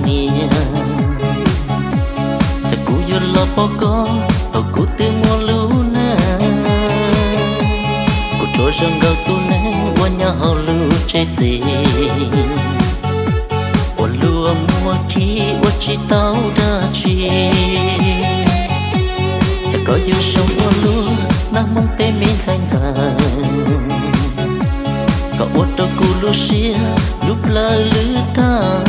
niam, cas kuv yuav los pom koj thaum kuv twb muaj lub neej. Kuv tsuas zoo nkaus tus neeg uas nyob hauv lub tsev txiv, uas luag muab khi ua tsis tau dab tsi. Cas koj yuav zoo ua luaj nag hmoob tej me ntxhais ntxawm, koj ua rau kuv lub siab lub plawv lwj tag.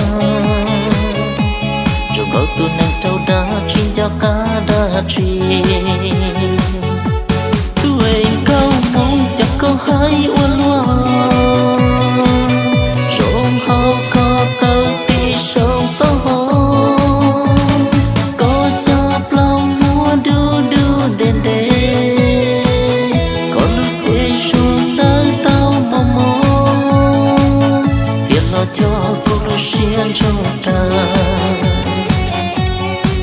Zoo nkaus tus neeg raug dag tsis nco qab dab tsi. Tus nkauj Hmoob, cas koj hais ua luaj, zoo hauv ko taw tib zoo taub hau, koj cov plaub muag dub dub ntev ntev, koj lub cev suab dawb tau mos mos, thiaj los coj kuv lub siab ntsoog tag.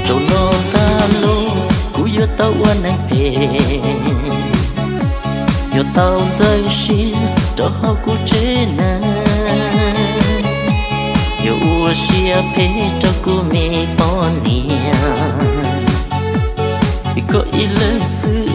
Zaum no tag los kuv yuav tau ua neeg phem, yuav tau ntxeev siab rau hauv kuv tsev neeg, yuav ua siab phem rau kuv me poj niam, vim koj ib leeg xwb.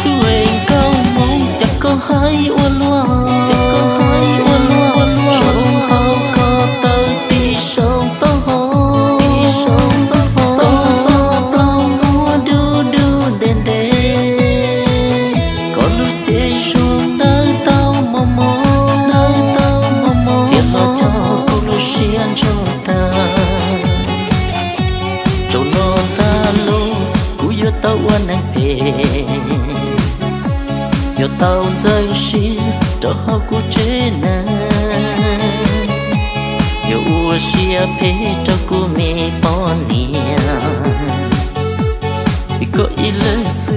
Tus nkauj Hmoob, cas koj hais ua luaj, cas koj hais ua luaj, zoo hauv ko taw tib zoo taub hau, koj cov plaub muag dub dub ntev ntev, koj lub cev suab dawb tau mos mos, thiaj los coj kuv lub siab ntsoog tag. Zaum no tag los kuv yuav tau ua neeg phem, yuav tau ntxeev siab rau hauv kuv tsev neeg, yuav ua siab phem rau kuv me poj niam, vim koj ib leeg xwb.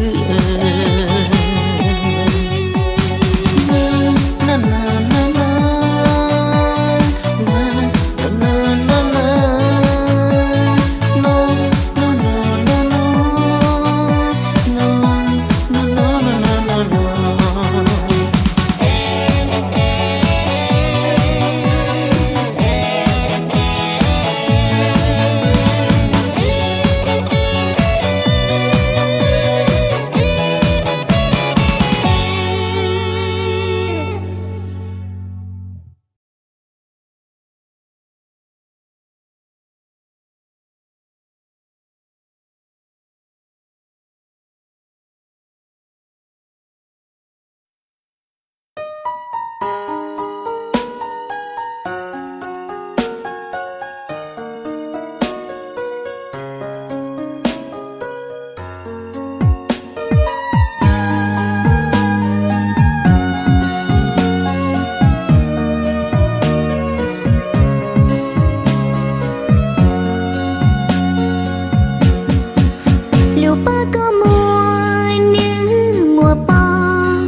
Lub pab koj muaj nws muaj poj,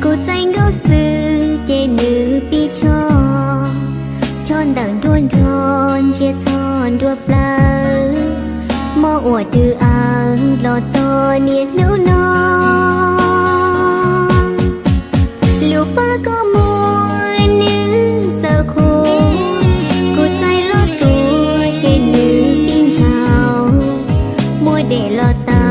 kuv txais nkauj xwb ces nws pib choj. Choj ntawm nruab nrog ntsiab txog nruab plawv, mob ua rwg aw los txog niaj hnub no. Lub pab koj muaj nws txawv qhuav, kuv txais los tuag ces nws pib ntsaus. Muab dej los taw